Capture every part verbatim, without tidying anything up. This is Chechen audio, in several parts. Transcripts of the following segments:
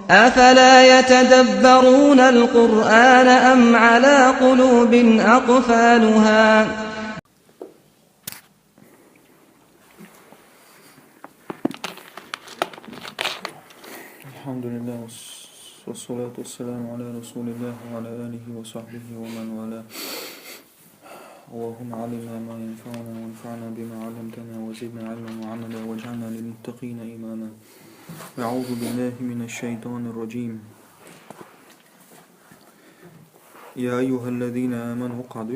أفلا يتدبرون القرآن أم على قلوب أقفالها؟ الحمد لله، والصلاة والسلام على رسول الله وعلى آله وصحبه ومن والاه. اللهم علمنا ما ينفعنا وانفعنا بما علمتنا وزدنا علما وعملا واجعلنا للمتقين إماما. أعوذ بالله من الشيطان الرجيم. يا أيها الذين آمنوا قد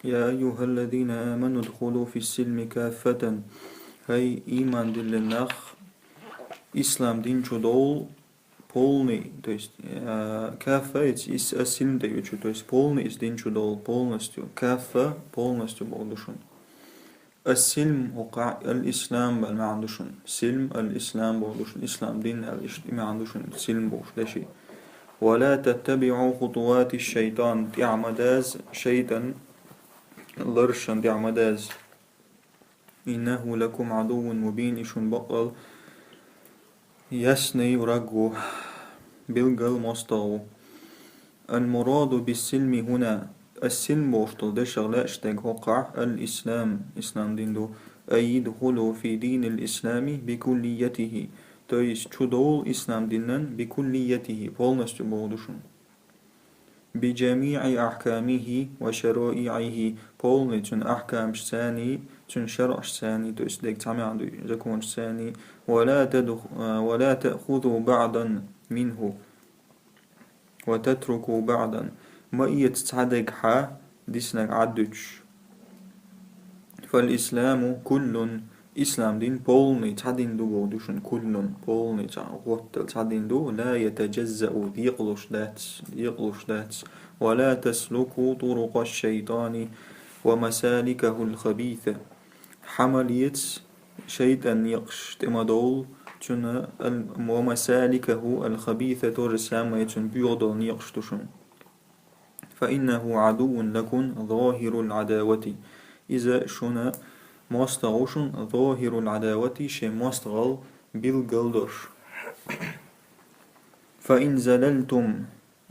يا أيها الذين آمنوا ادخلوا في السلم كافة. Гьей, иман диллина нах, ислам дин чу довла полный, то есть, э, каффа, ис, ис, ас-силм тӀе ю чу, то есть полный ис дин чу довла, полностью, каффа, полностью боху ду шуна. Ас-силм, хӀокхахь аль-ислам аьлла маьӀна ду шуна. Силм аль-ислам боху ду шуна. Ислам дин аьлла иштта и маьӀна ду шуна, силм бохуш деши. ولا تتبعوا خطوات الشيطان, тӀаьхьа ма даза, шайтӀан ларшан тӀаьхьа ма даза. إنه لكم عدو مبين, и шуна баккъал ясный враг ву, билггал мостагӀа ву. المراد بالسلم هنا, ас-силм бохуш долу дешах лаьаш дерг хӀокхахь аль-ислам, ислам дин ду, أي ادخلوا في دين الإسلام بكليته, то есть чу довла ислам динан بكليته, полностью боху ду шуна. بجميع أحكامه وشرائعه, полный цуьнан ахкамашца, цуьнан шарӀашца, то есть дерг цхьа маьӀна ду, законашца, ولا تدخ-, ولا تأخذوا بعضا منه وتتركوا بعضا, ма эца цхьа дерг хьа, диснарг Ӏаддуьтуш. فالإسلام كل, ислам дин полный, цхьа дин ду боху ду шуна, كل, полный, цхьа, гӀоттал цхьа дин ду, لا يتجزأ, декъалуш дац, декъалуш дац. ولا تسلكوا طرق الشيطان ومسالكه الخبيثة. Хьа ма леца, шайтӀан некъаш тӀе ма довла, цуьнан аль-, ومسالكه الخبيثة, то же самое, цуьнан боьха долу некъаш ду шуна. فإنه عدو لكم ظاهر العداوة. Иза шуна мостагӀа ву шуна, ظاهر العداوة, шен мостагӀалла билггал долуш. فإن زللتم,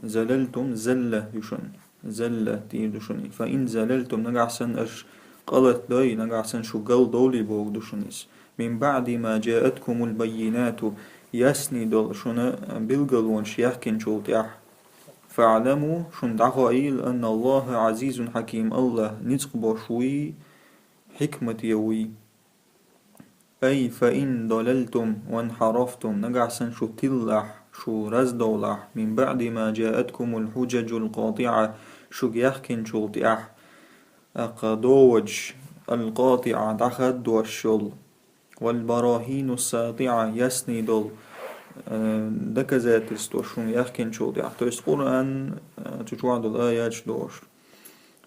زللتم, زل ю шуна, زل тӀера ду шуна. فإن زللتم, нагахь санна аша къа латадой, нагахь санна шу галдовлий боху ду шуна иза. من بعد ما جاءتكم البينات, ясный долу шуна билгалонаш яьхкинчул тӀаьхьа. فاعلموا, шуна дӀахоийла, أن الله عزيز حكيم, АллахӀ ницкъ болуш вуй, хьикмате вуй. أي فإن ضللتم وانحرفتم, нагахь санна шу тиллахь, шу раздовлахь, من بعد ما جاءتكم الحجج القاطعة, шуьга яьхкинчул тӀаьхьа, акха доводаш, القاطعة, дӀахаддош йолу, والبراهين الساطعة, ясный долу, э, доказательство шуна яьхкинчул тӀаьхьа. То есть Къуръан, э, цу чохь долу аяташ дохуш.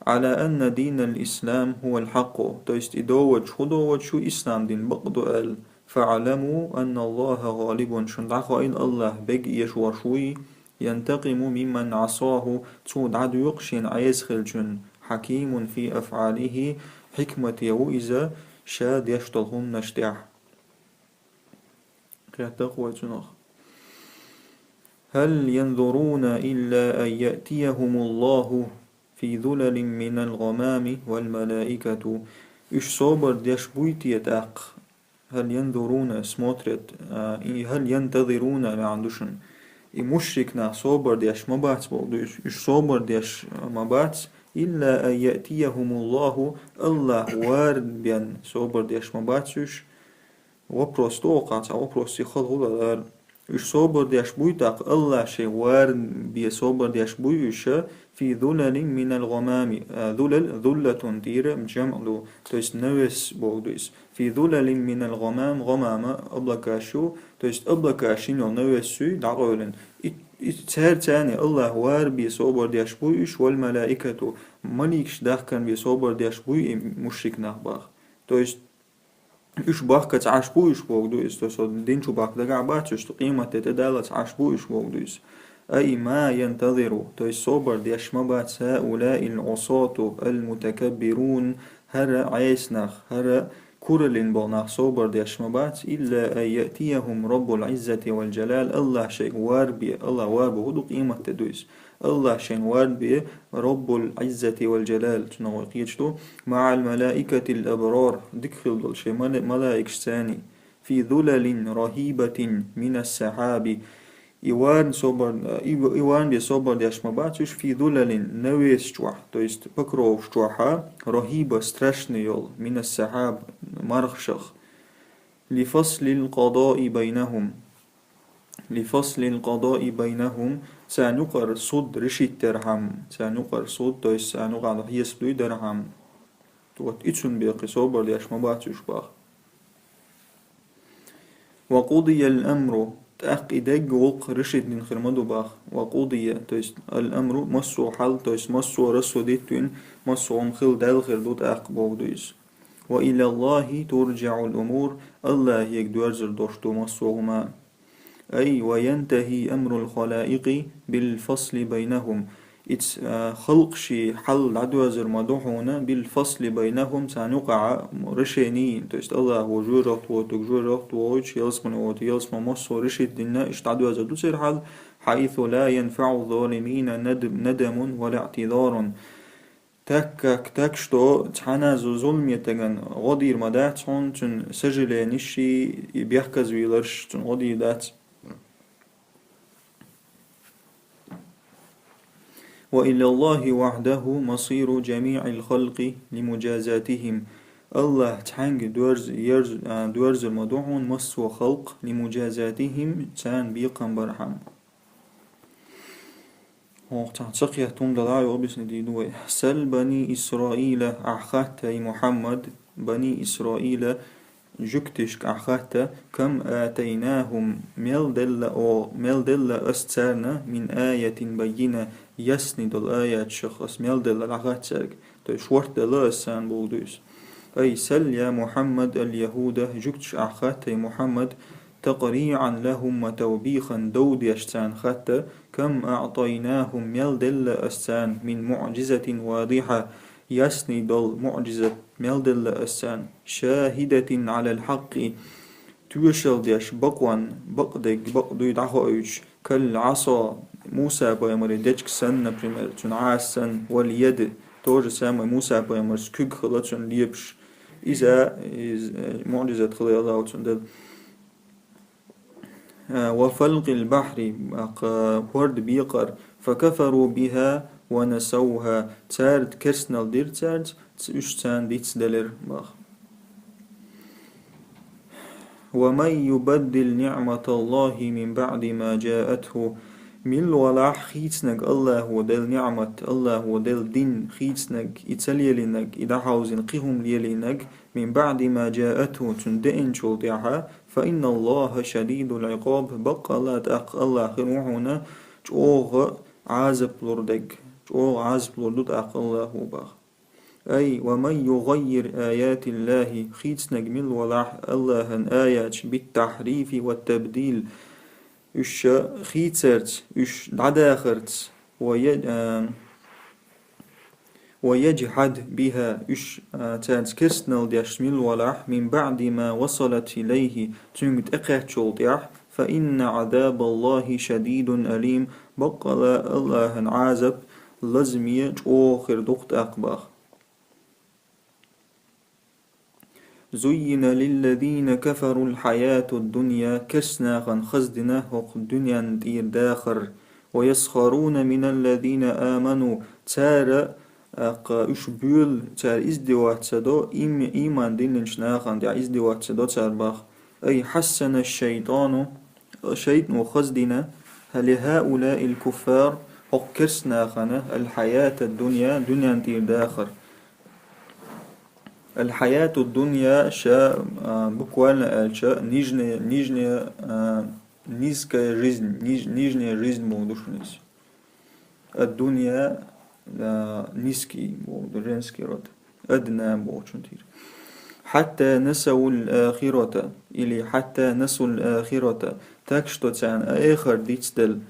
على أن دين الإسلام هو الحق, то есть и доводаш, хӀун доводаш ю, ислам дин бакъ ду аьлла. فاعلموا أن الله غالب, шуна дӀахоийла, АллахӀ бега эшош вуй, ينتقم ممن عصاه, цо дӀадоькъу шена Ӏеса хиллачунна, حكيم في أفعاله, хьикмате ву иза ша деш долу хӀуманаш тӀехь. Кхетта вай цунах. هل ينظرون إلا أن يأتيهم الله في ظلل من الغمام والملائكة. Уьш собар деш буй те тӀаккха? هل ينظرون, смотрят, а, и هل ينتظرون маьӀна ду шуна. И мушрик нах собар деш ма бац боху ду, уьш, уьш собар деш ма бац, إلا أن يأتيهم الله, АллахӀ вар бен собар деш ма бац уьш. Вопрос ду оха, цхьа вопрос сихал хӀула лара. Уьш собар деш буй тӀаккха, АллахӀ шен вар бен собар деш буй уьш, في ظلل من الغمام, а, ظلل, ظلة тӀера جمع ду, то есть навес боху ду иза. في ظلل من الغمام, гӀамама облакаш ю, то есть облакаш йина йолу навес юй дӀакъевлина. И, и цаьрца АллахӀ вар бен собар деш буй уьш, والملائكة, маликаш дахкан бен собар деш буй и мушрик нах боху. То есть уьш бахкаца Ӏаш бу уьш боху ду иза, то есть дин чу бахка дагахь бац уьш, къематде тӀедаллалц Ӏаш бу уьш боху ду иза. أي ما ينتظر, то есть собар деш ма бац, هؤلاء العصاة المتكبرون, хӀара Ӏеса нах, хӀара кураллин болу нах собар деш ма бац, илла ан яътияхум Раббул Ӏиззати вал Джалал, Аллах шайга варбе, Аллах варбо хӀун ду, къематде ду иза. Аллах шайна варбе Раббул Ӏиззати вал Джалал, цунах вай кхеташ ду, маӀал малаикатил абрар, дика хила долу шайн мала-, малаикашца, фи зулалин рахибатин минас сахьаби. И варна собар, и, и варна бен собар деш ма бац уьш, фи зулалин, навес чохь, то есть покроваш чохьа, рахиба, страшный йолу, минас сахьаб, мархашах. Ли фаслил къадаи байнахум. Ли фаслил къадаи байнахум, царна юкъара суд решить дархьама, царна юкъара суд, то есть царна юкъахь хьесап дуй дархьама. Вот и цунна бен кхин собар деш ма бац уьш баха. Ва къудиял амру, тӀаккха и дерриг гӀуллакх решить дина хир ма ду баха. Ва къудия, то есть ал амру, массо а хьал, то есть массо а рассудить вина, массо а хӀума хила даьлла хир ду тӀаккха боху ду иза. Ва илаллахи турджаӀул умур, Аллахьега доьрзур долуш ду массо а хӀума. Ай, ва янтахи амрул халаикъи бил фасли байнахум. Иц, а, халкъ ши хьал дӀадоьрзур ма ду хьуна, бил фасли байнахум, царна юкъахь решение, то есть Аллахо жоьжахатин войтург жоьжахатин войтуш, ялсамани войтург ялсамани, массо а решить дина, иштта дӀадоьрзур ду церан хьал, хьайсу ла янфаӀу залимина над-, надамун ва ла иътизарун. Так как, так что цхьана а зу-, зуламе тагана гӀо дийр ма дац хьуна, цуьнан сожалениеш и бехказвийларш цунна гӀо дийр дац. Ва илаллахи вахьдаху масиру джамиӀил халкъи лимуджазатихим. Аллах цхьаьнга доьрз-, ерз-, а, доьрзур ма ду хьуна массо а халкъ, лимуджазатихим, царна бекхам бархьама. ХӀокху цхьа ца кхетта хӀума дала а йо объяснить дийр ду вай. Сал бани Исраила, ахь хатта, ай Мухьаммад, бани Исраила, жуьгташка ахь хатта, кам атайнахум, мел делла о, мел делла ас царна, мин аятин баййина, ясни долу аяташах ас мел делла дӀахатта цаьрга. То есть шорта делла ас царна боху ду иза. Ай сал, я Мухьаммад, ал-яхӀуда, жуьгташ ахь хатта, ай Мухьаммад, такъриӀан лахум ва тавбихан, дов деш царна хатта, кам аӀтайнахум, мел делла ас царна, мин муӀжизатин вадихьа, ясни долу муӀжизат мел делла ас царна, шахӀидатин Ӏалал хьакъи, тоьшалла деш бакъонна, бакъдерг бакъ дуй дӀахоуьйтуш, кал Ӏаса, Муса-пайхамаран дечиг санна, например, цуьнан Ӏаса санна, вал яд, то же самое Муса-пайхамаран куьг хилла цуьнан лепаш. Иза, иза, э, муӀжизат хилла Аллахо цунна делла. Э, ва фалкъил бахьри, бакъ, э, хӀорда бекъар, факафару биха ва насавха, цара керстанал дира цаьрца, ц-, уьш царна дицделира, баха. Ва ман юбаддил ниӀматаллахи мин баӀди ма джаатху. Мила валахь хийцинарг Аллахо делла ниӀмат, Аллахо делла дин хийцинарг, и ца лелийнарг, и дӀахьовзийна кхин хӀума лелийнарг, мин баӀди ма джаатху, цунна деанчул тӀаьхьа, фа инналлаха шадидул Ӏикъаб, баккъалла тӀаккха Аллах хир ву хьуна чӀогӀа Ӏазап лур дерг, чӀогӀа Ӏазап лур ду тӀаккха Аллахо, баха. Ай, ва ман югӀаййир аятиллахи, хийцинарг мила валахь Аллахьан аяташ, биттахьрифи ва табдил, уьш хийцарца, уьш дӀадахарца, ва я-, а, ва яджхьад биха, уьш, а, цаьрца керстанал деш мила валахь, мин баӀди ма васалат илайхи, цуьнга тӀекхаьччул тӀаьхьа, фа инна Ӏазабаллахи шадидун алим, баккъалла Аллахьан Ӏазап лазаме чӀогӀа хир ду-кх тӀаккха, баха. Зуййина лиллазина кафарул хьаятуд дунья, керстанахана хаздина хӀокху дуьненна тӀера дахар, ва ясхаруна миналлазина аману, цара, аккха, уьш боьлу, цара издеваться до, им-, ийман диллинчу нахана тӀехь издеваться до цара, баха. Ай хьассана шайтӀану, шайтӀано хаздина, хӀа ли хӀаулаил куффар, хӀокху керстанахана, ал хьаятад дунья, дуьненна тӀера дахар. Ал хьаятуд дунья ша, а, буквально аьлча, нижняя, нижняя, а, низкая жизнь, ниж-, нижняя жизнь боху ду шуна иза. Ад дунья, а, низкий боху ду, женский род. Адна бохучун тӀера. Хьатта насавул ахирата, или хьатта насул ахирата, так что царна эхар дицделла.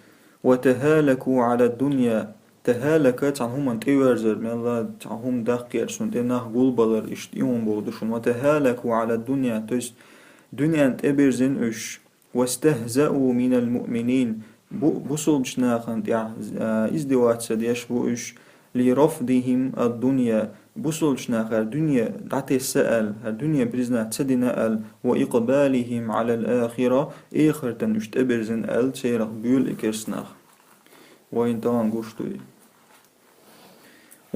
Ва тахалаку Ӏала дунья, تهالك, цхьан хӀуманна тӀеверзар, мелла цхьан хӀума даккха яр, цунна тӀе нах гулбалар, иштта ийман боху ду шуна. وتهالكوا على الدنيا, то есть дуьненна тӀебирзина уьш. واستهزأوا من المؤمنين, бу-, бусулбачу нахана тӀехь, а, издеваться деш бу уьш. لرفضهم الدنيا, бусулбачу нахара дуьне дӀатесна аьлла, хӀара дуьне признать ца дина аьлла. وإقبالهم على الآخرة, эхартана уьш тӀебирзина аьлла, церах буьйлу и керста нах. Вайна тахана гуш ду и.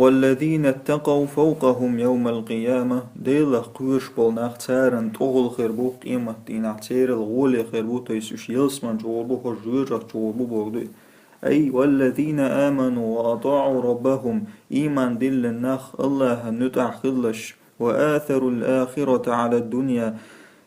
والذين اتقوا فوقهم يوم القيامة, Делах кхоьруш болу нах, царна тӀехула хир бу къематдийнахь, церал гӀоле хир бу, то есть уьш ялсамани чу гӀур бу, хӀокху жоьжахати чу гӀур бу боху ду и. أي والذين آمنوا وأطاعوا ربهم, ийман диллина нах, АллахӀан муьтӀахь хилалаш, وآثروا الآخرة على الدنيا,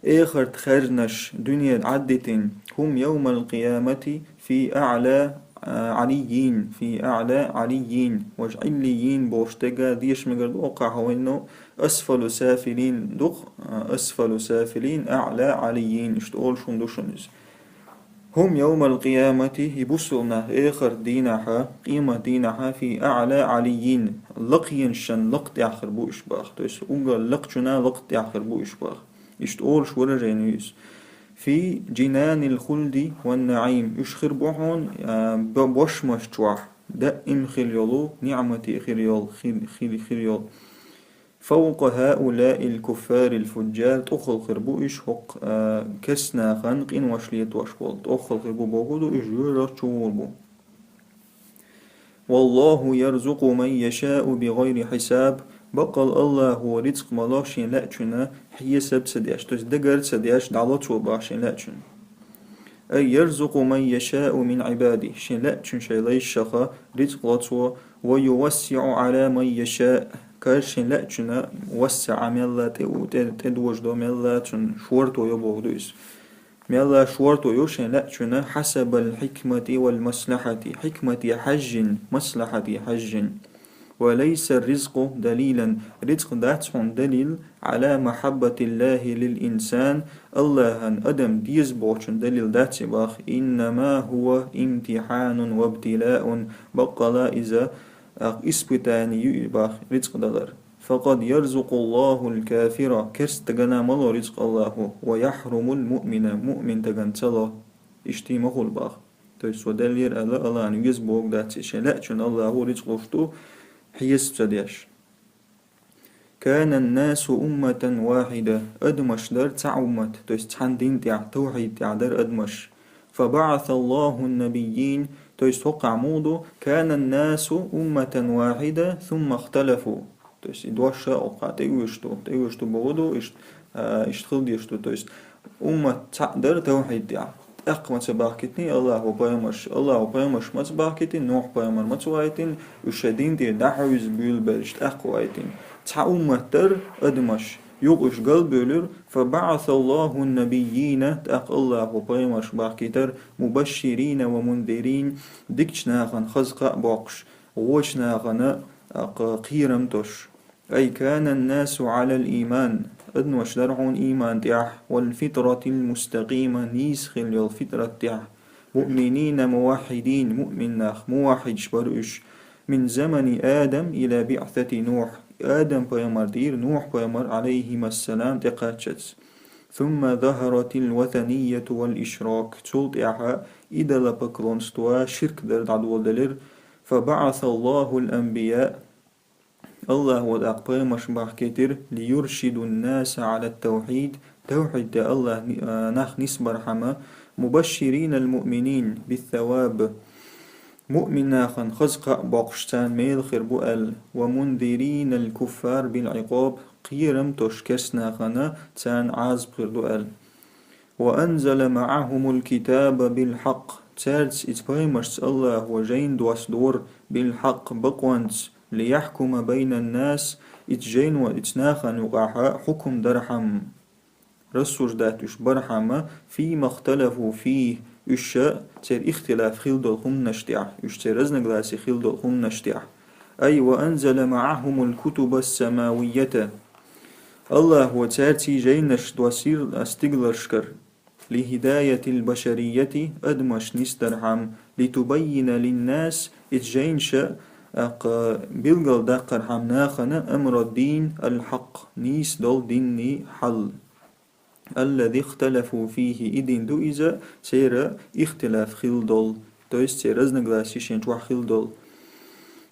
эхарт хаьржинарш дуьне Ӏаддитина, هم يوم القيامة في أعلى, а, عليين, في أعلى عليين, важа Ӏиллийин бохуш дерг деша мегар ду, оккхахь вайна أسفل سافلين ду-кх, а, أسفل سافلين, أعلى عليين, иштта олуш хӀума ду шуна иза. هم يوم القيامة, и бусулба нах эхарт дийнахьа, къемат дийнахьа, في أعلى عليين, лакхенашан лакха тӀехь хир бу уьш баха. То есть уггар лакхачунна лакха тӀехь хир бу уьш баха. Иштта олуш выражени ю иза. في جنان الخلد والنعيم, уьш хир бу хьуна, а, бо-, бошмаш чохь, даим хир йолу, ниӀмате хир йолу, хир, хир, хир йолу. فوق هؤلاء الكفار الفجار, тӀехула хир бу уьш хӀокху, а, керста нахана къинош летош болу. ТӀехула хир бу боху ду, уьш жоьжахати чу гӀур бу. والله يرزق من يشاء بغير حساب, баккъал АллахӀо рицкъ ма ло шен лаьачунна хьесап ца деш, то есть дагар ца деш, дӀало цо баха шен лаьачунна. أي يرزق من يشاء من عباده, шен лаьачунна шайн лайшаха рицкъ ло цо, ويوسع على من يشاء, кхара шен лаьачунна وسع мелла тӀе у-, тӀе, тӀедожадо, мелла цунна шорто йо боху ду иза. Мелла шорто йо шен лаьачунна حسب الحكمة والمصلحة, хьикмате хьаьжжина, маслахьате хьаьжжина. وليس الرزق دليلا, рицкъ дац хьуна далил, على محبة الله للإنسان, АллахӀан адам деза бохучун далил дац и баха, إنما هو امتحان وابتلاء, баккъала иза, а, испытание ю и баха, рицкъ далар. فقد يرزق الله الكافر, керста стагана ма ло рицкъ АллахӀо, ويحرم المؤمن, муъмин стагана ца ло. Иштта ма хуьлу баха. То есть цо деллера аьлла, АллахӀан веза бохург дац и, шен лаьачунна АллахӀо рицкъ луш ду, хьесап ца деш. كان الناس أمة واحدة, адамаш дара цхьа уммат, то есть цхьана дин тӀехь, тавхьид тӀехь дара адамаш. فبعث الله النبيين, то есть хӀокхахь муха ду, كان الناس أمة واحدة ثم اختلفوا. То есть и дош а хӀокхахь тӀеоьшуш ду, тӀеоьшуш ду боху ду, иштта, а, иштта хила дезаш ду. То есть уммат цхьаъ дара тавхьид тӀехь. ТӀаккха ма ца бахкийтиний АллахӀо пайхамарш, АллахӀо пайхамарш ма ца бахкийтина, Нухь пайхамар ма ца вайтина, уьш шайн дин тӀера дӀахьевза буьйлабелча тӀаккха вайтина. Цхьа уммат дара адамаш, юха уьш галбуьйлира, فبعث الله النبيين, тӀаккха АллахӀо пайхамарш бахкийтира, مبشرين ومنذرين, дикачу нахана хаза кхаъ боккхуш, вочу нахана, а, кхерам тосуш. أي كان الناس على الإيمان, адамаш дара хьуна ийман тӀехь, والفطرة المستقيمة, нийса хила йолу фитрат тӀехь, مؤمنين موحدين, муъмин нах, муваххьидаш бара уьш, من زمن آدم إلى بعثة نوح, Адам пайхамар тӀера Нухь пайхамар, عليهما السلام, тӀекхаччалц. ثم ظهرت الوثنية والإشراك, цул тӀаьхьа идолопоклонство, ширк дар дӀадоладелира, فبعث الله الأنبياء, АллахӀо тӀаккха пайхамарш бахкийтира, ليرشدوا الناس على التوحيد, тавхьид тӀе АллахӀ ни-, а, нах нисбархьама, مبشرين المؤمنين بالثواب, муъмин нахана хаза кхаъ боккхуш царна мела хир бу аьлла, ومنذرين الكفار بالعقاب, кхерам тосуш керста нахана царна Ӏазап хир ду аьлла. وأنزل معهم الكتاب بالحق, цаьрца, иза пайхамаршца АллахӀо жайна доссадора, بالحق, бакъонца, ليحكم بين الناس, иза жайно, иза нахана юкъахь хьукум дархьама, рассуждать уьш бархьама, فيما اختلفوا فيه, уьш церан ихтилаф хила долу хӀуманаш тӀехь, уьш церан разногласие хила долу хӀуманаш тӀехь. أي وأنزل معهم الكتب السماوية. АллахӀо цаьрца жайнаш доссийра стигаларшкара, لهداية البشرية, адамаш нисдархьама, لتبين للناس, иза жайнаш ТӀаккха билгалдаккхархьама нахана أمر الدين الحق, нийса долу динний хьал. الذي اختلفوا فيه, и дин ду иза, церан ихтилаф хилла долу, то есть церан разногласие шен чохь хилла долу.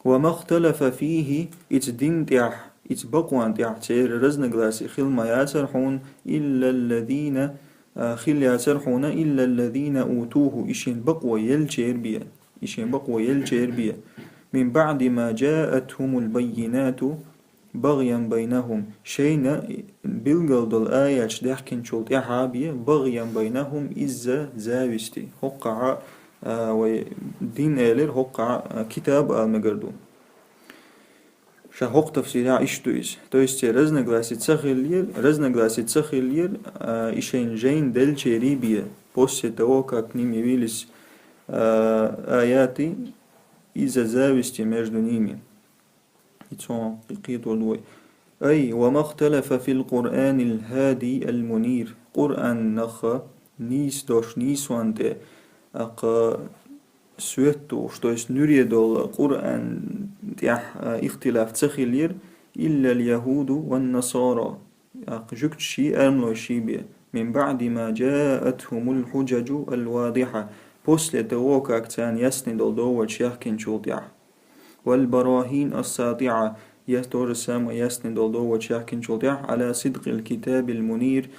وما اختلف فيه, иза дин тӀехь, иза бакъонан тӀехь церан разногласие хилла ма яцара хьуна, إلا الذين, а, хилла яцара хьуна, إلا الذين أوتوه, и шен бакъо еллачеран бен, и шен бакъо еллачеран бен. من بعد ما جاءتهم البينات بغيا بينهم, шайна билгал долу аяташ даьхкинчул тӀаьхьа бен, بغيا بينهم, изза зависти. ХӀоккхахьа, а, вай дин элира, хӀоккхахьа, а, китаб ала мегар ду. Ша хӀокху тафсирехь иштта ду иза. То есть церан разногласие ца хиллера, разногласие ца хиллера, а, и шайна жайна деллачеран бен, после того, как к ним явились, а, аяты, из-за зависти между ними. И цо кхетор ду вай. أي وما اختلف في القرآن الهادي المنير. Къуръанах нийса дош, нийсонан тӀе, аккха, свет тухуш, то есть нуьре долу Къуръан тӀехь, а, ихтилаф ца хиллера, إلا اليهود والنصارى, аккха, жуьгташий, аьрмлойший бен, من بعد ما جاءتهم الحجج الواضحة, после того, как царна ясный долу доводаш яьхкинчул тӀаьхьа. والبراهين الساطعة, я то же самое ясный долу доводаш яьхкинчул тӀаьхьа, على صدق الكتاب المنير,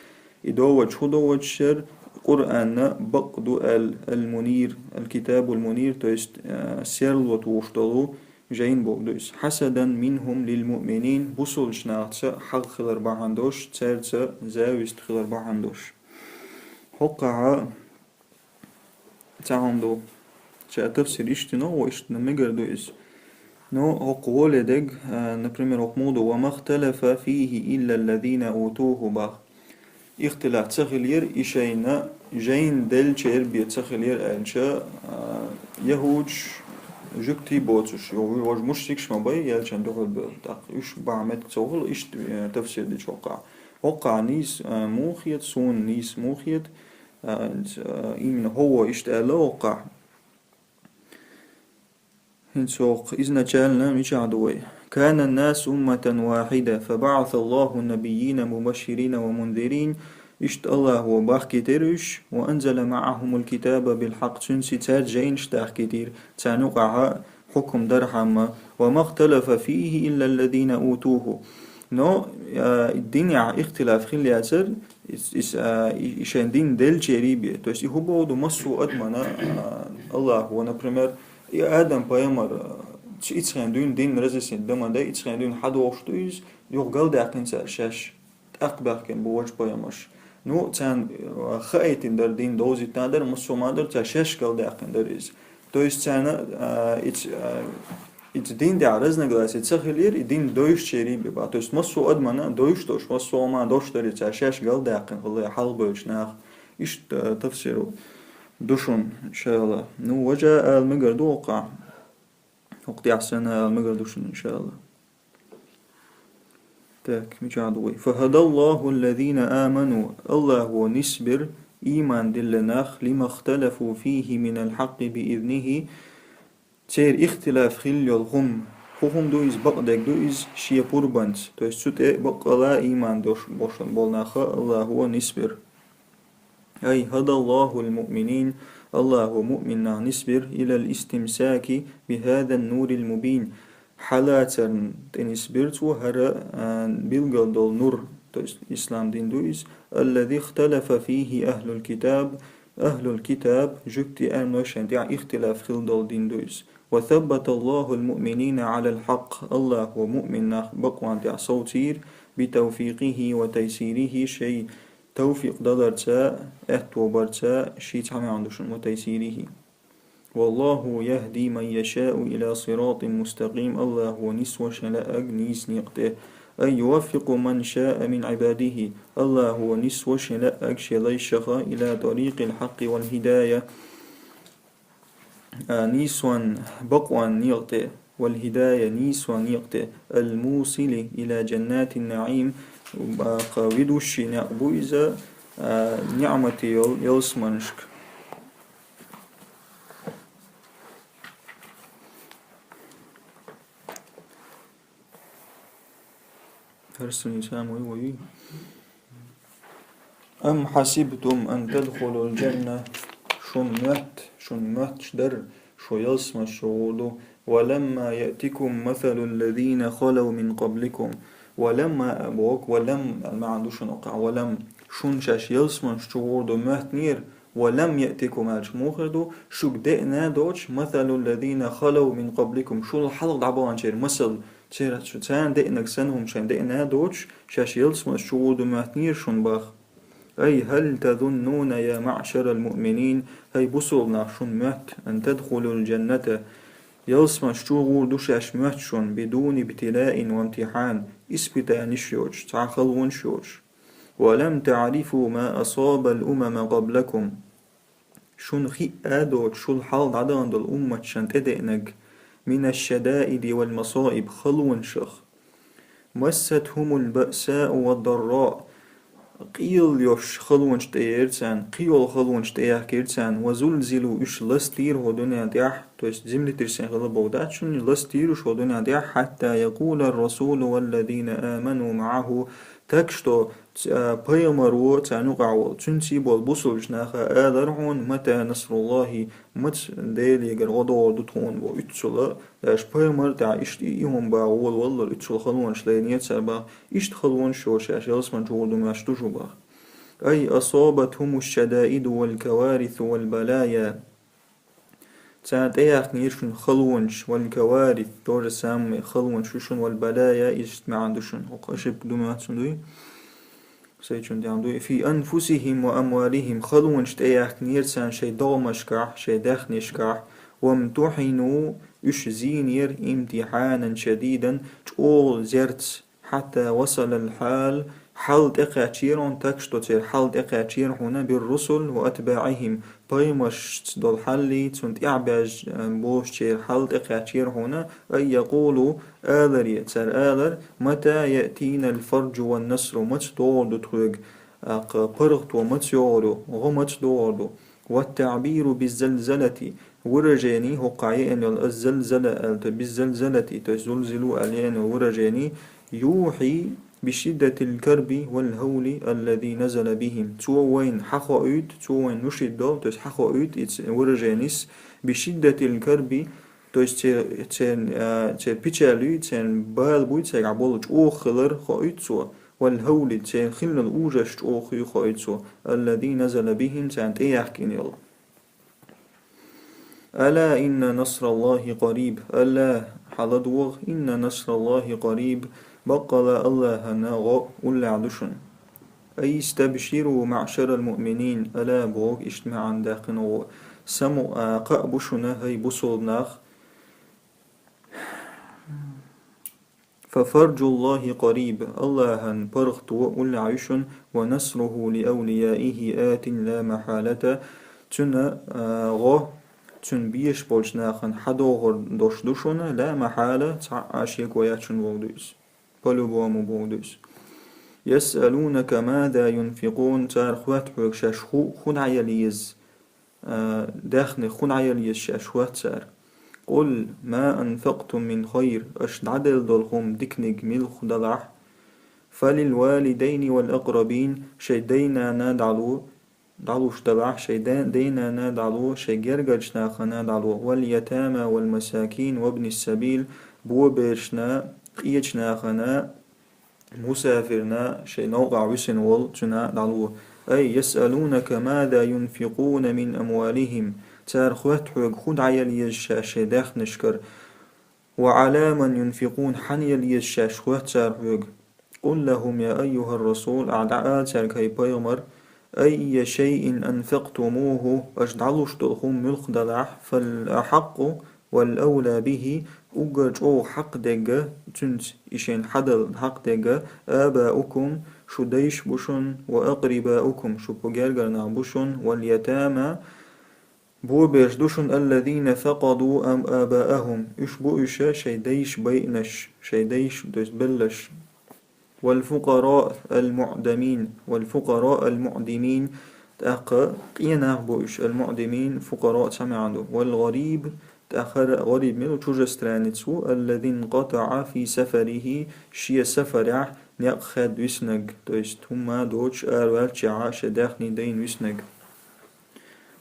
и доводаш хӀун доводаш яра, Къуръан бакъ ду аьлла, المنير, الكتاب المنير, то есть, э, серло тухуш долу жайна бохург ду иза. حسدا منهم للمؤمنين, бусулба нахаца хьагӀ хилар бахьана долуш, цаьрца завист хилар бахьана долуш. ХӀоккхахьа цхьа хӀума ду. Ша тафсир иштта йина, вай иштта мегар ду иза. Но хӀокху воле дег, а, например, хӀокху муха ду: وما اختلف فيه إلا الذين أوتوه бах. Ихтилаф ца хиллера и шайна жайна деллачеран бен ца хиллера аьлча, а, яхӀудаш, жуьгтий боцуш, йо, важа мушрикаш ма бай, элчанна дуьхьал бевлла. ТӀаккха уьш бахьа меттиг ца хуьлу, иштта, э, тафсир дича хӀоккхахьа. ХӀоккхахьа нийса, а, муха хета, суна нийса муха хета, а, а, именно хӀокхо иштта аьлла хӀоккхахьа. ХӀинца хӀокху изначально мичахь ду вай? كان الناس أمة واحدة، فبعث الله النبيين مبشرين ومنذرين. Иштта АллахӀа бахкийтира уьш, وأنزل معهم الكتاب بالحق, цуьнца цаьрца жайнаш дахкийтира, царна юкъахьа хьукам дархьама, وما اختلف فيه إلا الذين أوتوه. Но, а, динехь ихтилаф хилла яцара, ис-, ис-, а, и, и шайн дин деллачеран бен. То есть и хӀун бохург ду, массо а адамана, а, АллахӀа, например, и Адам пайхамар, а, ц-, ицхьен дуьйна дин разъяснить дан ма дай, ицхьен дуьйна хьадохуш ду иза, юха галдаьккхина цара шаьш. ТӀаккха баьхкина бу важа пайхамарш. Ну, царна, а, хаийтина дара дин, довзийтина дара, массо а ма дара, цара шаьш галдаьккхина дара иза. То есть царна, а, иц-, а, иц дин тӀехь разногласие ца хиллера, и дин дойчеран бен бах. То есть массо а адамана дойчу долуш, массо а ма долуш дара, цара шаьш галдаьккхина хилла хьалхабевллачу наха. Иштта, а, тафсир ду шуна, иншаАллахӀ. Ну, важа ала мегар ду хӀокхахь. ХӀокху тӀехь санна ала мегар ду шуна, иншаАллахӀ. Так, мичахь ду вай? فهدى الله الذين آمنوا, АллахӀа нисбира ийман диллина нах, لما اختلفوا فيه من الحق بإذنه, церан ихтилаф хилла йолу хӀума. ХӀун хӀума ду иза, бакъдерг ду иза шен пурбанца, то есть цу тӀе баккъала ийман долуш, болуш болу нах АллахӀа нисбира. أي هدى الله المؤمنين, АллахӀа муъминнах нисбира إلى الاستمساك بهذا النور المبين. Хьалацарна тӀе нисбира цо хӀара, а, билгал долу нур, то есть ислам дин ду иза, الذي اختلف فيه أهل الكتاب, ахӀлул китаб, жуьгтий, аьрмлой шайн тӀехь ихтилаф хилла долу дин ду иза. وثبت الله المؤمنين على الحق, АллахӀа муъминнах бакъонан тӀехь совцийра, بتوفيقه وتيسيره, шайн тавфикъ даларца, аьтто барца, ши цхьа маьӀна ду шуна, وتيسيره. والله يهدي من يشاء إلى صراط مستقيم, АллахӀа нисво шен лаьаг нийса некъа тӀе. أي يوفق من شاء من عباده, АллахӀа нисво шен лаьаг шен лайшах إلى طريق الحق والهداية, а, нийсонан, бакъонан некъа тӀе, والهداية, нийсонан некъа тӀе, الموصل إلى جنات النعيم, а, кха, ведущий некъ бу иза, а, ниӀмате йол-, ялсаманашка. ХӀара суннат самый вай. أم حسبتم أن تدخلوا الجنة. Шун моьтту, шун моьттуш дара, шо ялсамаш чу гӀур ду. ولما يأتكم مثل الذين خلوا من قبلكم. ولما а боху, ولم а маьӀна ду шуна оккхахь, ولم. Шун шаьш ялсамаш чу гӀур ду моьттинера, ولم يأتكم аьлча муха хир ду, шуьга деана доцуш, مثل الذين خلوا من قبلكم, шул хьалха дӀабаханчеран масал, церан цу царна деанарг санна хӀума шайна деана доцуш, шаьш ялсамаш чу гӀур ду моьттинера шуна боху. أي هل تظنون يا معشر المؤمنين, хӀай бусалба нах, шуна моьтту, أن تدخلوا الجنة, ялсамаш чу гӀур ду шаьш моьтту шуна, بدون ابتلاء وامتحان, испытаниш йоцуш, цхьа халонаш йоцуш. ولم تعرفوا ما أصاب الأمم قبلكم. Шуна хиъна доцуш, шул хьалха дӀадахана долу умматашна тӀедеанарг, من الشدائد والمصائب, халонашах. مستهم البأساء والضراء. Къел йолуш халонаш тӀеэра царна, кхийолу халонаш тӀеяхкира царна, وزلزلوا, уьш ластийра хӀокху дуьнен тӀехь, то есть землетрясение хилла боху дац шуна, ластийра уьш хӀокху дуьнен тӀехь, حتى يقول الرسول والذين آمنوا معه, так что ц-, а, пайхамаро, царна юкъахь волу, цуьнца болу бусалбачу наха алара хьуна, متى نصر الله, маца Делегара гӀо догӀур ду тхуна боху, уьццула, даже пайхамар тӀехь иштта и, и хӀума бахьа гӀолаваллал, уьццула халонаш лайнера цара боху, иштта халонаш йоцуш шаьш ялсамаш чу гӀур ду моьттуш ду шу боху. أي أصابتهم الشدائد والكوارث والبلايا. Царна тӀеяхкинера шуна халонаш, والكوارث, то же самое, халонаш ю шуна, والبلايا, иштта маьӀна ду шуна. ХӀокху ошибка ду моьтту дуй? Сайчун тӀехь дуй. في أنفسهم وأموالهم, халонаш тӀеяхкинера царна шайн догӀмашкахь, шайн даьхнишкахь, وامتحنوا, уьш зийнера, امتحانا شديدا, чӀогӀа зерца, حتى وصل الحال, хьал тӀекхаьчнера хьуна, так что церан хьал тӀекхаьчнера хьуна, بالرسل وأتباعهم, пайхамаршца долу хьаллий, цунна тӀаьхьабаьжча, э, болчеран хьал тӀекхаьчнера хьуна, أن يقولوا, аларе, цара алар, متى يأتينا الفرج والنصر, маца догӀур ду тхоьга, аккха паргӀато маца йогӀур ю, гӀо маца догӀур ду. والتعبير بالزلزلة, выражение, хӀокхахь еана йолу الزلزلة аьлла, то есть بالزلزلة, то есть زلزلوا аьлла еана йолу выражение, يوحي بشدة الكرب والهول الذي نزل بهم. Цо вайна хьахоуьйту, цо вайна нушийту долу, то есть хьахоуьйту и ц-, выраженис, بشدة الكرب, то есть церан, церан, а, церан печаль юй, церан бала буй, цаьргахь болу чӀогӀа хилар хоуьйту цо, والهول, церан хиллал ужас чӀогӀа хуьй хоуьйту цо, الذي نزل بهم, царна тӀеяхкина йолу. ألا إن نصر الله قريب. ألا, хьаладогӀа, إن نصر الله قريب, баккъала АллахӀан гӀо уллехь ду шуна. أي استبشروا معشر المؤمنين, ألا боху иштта маьӀна даьккхина гӀо. Самукъа, кхаъ бу шуна, хӀай бусалба нах. ففرج الله قريب, АллахӀан паргӀато уллехь ю шуна, ونصره لأوليائه آت لا محالة, цуьнан, а, гӀо, цуьнан безаш болчу нахана хьадогӀур долуш ду шуна, لا محالة, цхьа а шеко яц шуна боху иза. По-любому боху иза. يسألونك ماذا ينفقون, цара хоьтту хьоьга шаьш хӀу-, хӀун дӀаяла еза. А, даьхни хӀун дӀаяла еза шаьш хоьтту цара. قل ما أنفقتم من خير, аша дӀаделла долу хӀума диканиг муьлха далахь, فللوالدين والأقربين, шайн дай-нана дӀало, дӀалуш далахь, шайн да-, дай-нана дӀало, шайн гергарчу нахана дӀало, واليتامى والمساكين وابن السبيل, бобершна, къечу нахана, мусафирна, шайн новкъахь висина волу, цуьнан дӀало. أي يسألونك ماذا ينفقون من أموالهم, цара хоьтту хьоьга хӀун дӀаяла еза шаьш шайн даьхнашкара. وعلى من ينفقون, хьанна яла еза шаьш хоьтту цара хьоьга. قل لهم يا أيها الرسول, ахьа дӀаала цаьрга, хӀай пайхамар, أي شيء أنفقتموه, аша дӀалуш долу хӀума муьлха далахь, فالأحق والأولى به, уггар чӀогӀа хьакъ дерг, цуьнца и шайна хьадала хьакъ дерг, آباؤكم, шун дайш бу шуна, وأقرباؤكم, шун по гергара нах бу шуна, واليتامى, боберш ду шуна, الذين فقدوا أم آباءهم, уьш бу уьш шайн дайш байинарш, шайн дайш, то есть белларш. والفقراء المعدمين, والفقراء المعدمين, тӀаккха къен нах бу уьш, المعدمين, فقراء цхьа маьӀна ду. والغريب, тӀаккха гӀариб мила ву, чужестранец ву, الذي انقطع في سفره, шен сафарехь некъ хед виснаг, то есть хӀумма доцуш араваьллачехьа шен даьхни дайна виснаг.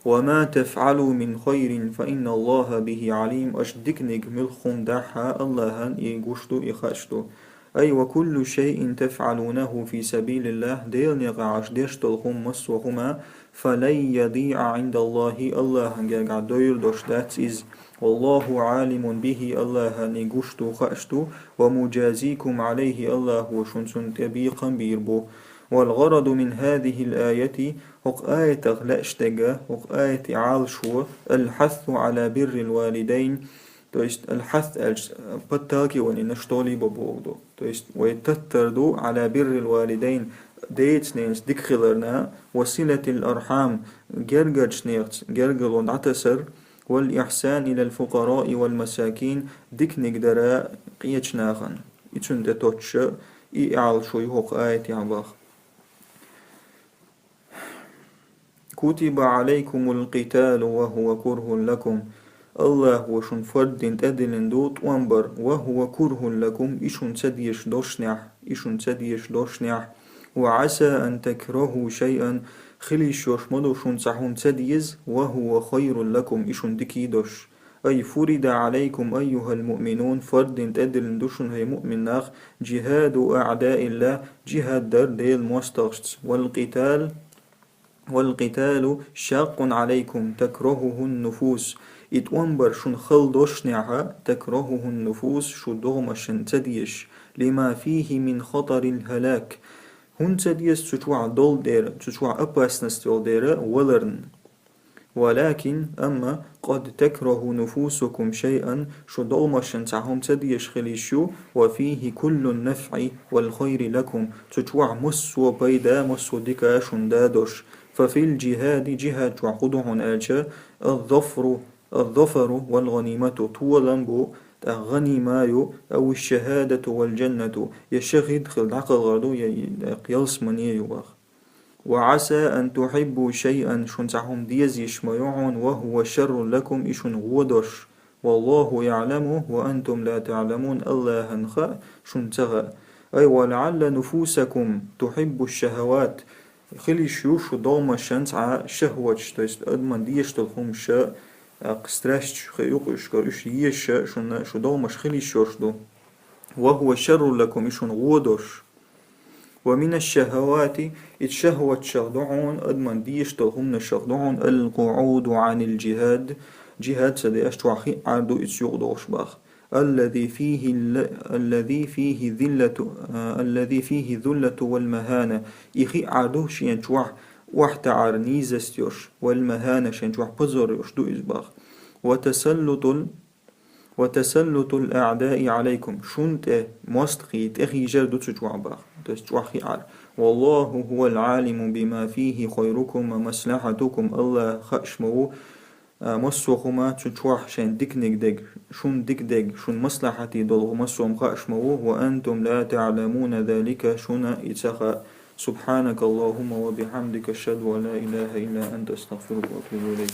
وما تفعلوا من خير فإن الله به عليم. Аша диканиг муьлхха хӀума дахь а, Аллахьан и гуш ду, и хууш ду. أي وكل شيء تفعلونه في سبيل الله, Делан некъа аша деш долу хӀума массо а хӀума, فلن يضيع عند الله, Аллахьан гергахь дойр дош дац иза. والله عالم به, Аллахьан и гуш ду, хууш ду, ومجازيكم عليه, Аллахьо шуна цунна тӀе бекхам бийр бу. والغرض من هذه الآية, хӀокху аятах лаьаш дерг, хӀокху аятан Ӏалашо, الحث على بر الوالدين, то есть الحث аьлча подталкивание на что-либо бохург ду. То есть вай таттар ду على بر الوالدين, деца-ненаца дика хиларна, وصلة الأرحام, гергарчу нехаца гергарло дӀатасар, والإحسان إلى الفقراء والمساكين, диканиг дар къечу нахана. И цунна тӀе тоттуш, и Ӏалашо ю хӀокху аятехь боху. كتب عليكم القتال وهو كره لكم. Аллахьо шуна фард дина тӀедиллина ду тӀом бар, وهو كره لكم, и шуна ца дезаш долушехь, и шуна ца дезаш долушехь. وعسى أن تكرهوا شيئا, хила йиш йолуш ма ду шуна цхьа хӀума ца деза, وهو خير لكم, и шуна дика долуш. أي فرض عليكم أيها المؤمنون, фард дина тӀедиллина ду шуна, хӀай муъмин нах, جهاد أعداء الله, джихӀад дар Делан мостагӀашца, والقتال والقتال شاق عليكم تكرهه النفوس. И тӀом бар шуна хала долушехь, تكرهه النفوس, шун догӀмашна ца дезаш, لما فيه من خطر الهلاك. ХӀунда ца деза? Цу чохь долу дера, цу чохь опасность йолу дера валарна. ولكن, амма, قد تكره نفوسكم شيئا, шун догӀмашна цхьа хӀума ца дезаш хила йиш ю, وفيه كل النفع والخير لكم, цу чохь массо а пайда, массо а дика шуна да долуш. ففي الجهاد, джихӀад чохь хӀун ду хьуна аьлча, الظفر, الظفر والغنيمة, толам бу, тӀаккха гӀанима ю, أو الشهادة والجنة, я шахӀид хила дӀакхалхар ду, я, я ялсамане ю боху. وعسى أن تحبوا شيئا, шуна цхьа хӀума деза йиш ма ю хьуна, وهو شر لكم, и шуна гӀо долуш. والله يعلم وأنتم لا تعلمون, Аллахьна хаьа, шуна ца хаьа. أي ولعل نفوسكم تحب الشهوات. Хила йиш ю шун догӀмашна цхьа шахӀваташ, то есть адамна дезаш долу хӀумаш, а, страсташ хи юкъуш кара, уьш езаш шуна, шун догӀмаш хила йиш йолуш ду. وهو شر لكم, и шуна гӀо долуш. ومن الشهوات, и шахӀваташах ду хьуна, адамна дезаш долу хӀуманашах ду хьуна, القعود عن الجهاد, джихӀад ца деш чохь хиъар ду иза юкъадолуш боху. الذي فيه ال-, الذي فيه ذلة, а, الذي فيه الذلة والمهانة. И хиъар ду шен чохь охьатаӀар, низость йолуш, والمهانة, шен чохь позор йолуш ду иза боху. وتسلط ال-, وتسلط الأعداء عليكم, шуна тӀе мостагӀий тӀехьежар ду цу чохь боху, то есть чохь хиъар. والله هو العالم بما فيه خيركم ومصلحتكم, Аллахьна хууш ма ву, а, массо а хӀума цу чохь шайна диканиг дерг, шуна дика дерг, шуна маслахьате долу массо а хӀума хууш ма ву, وأنتم لا تعلمون ذلك, шуна и ца хаьа. سبحانك اللهم وبحمدك، أشهد أن لا إله إلا أنت، أستغفرك وأتوب إليك.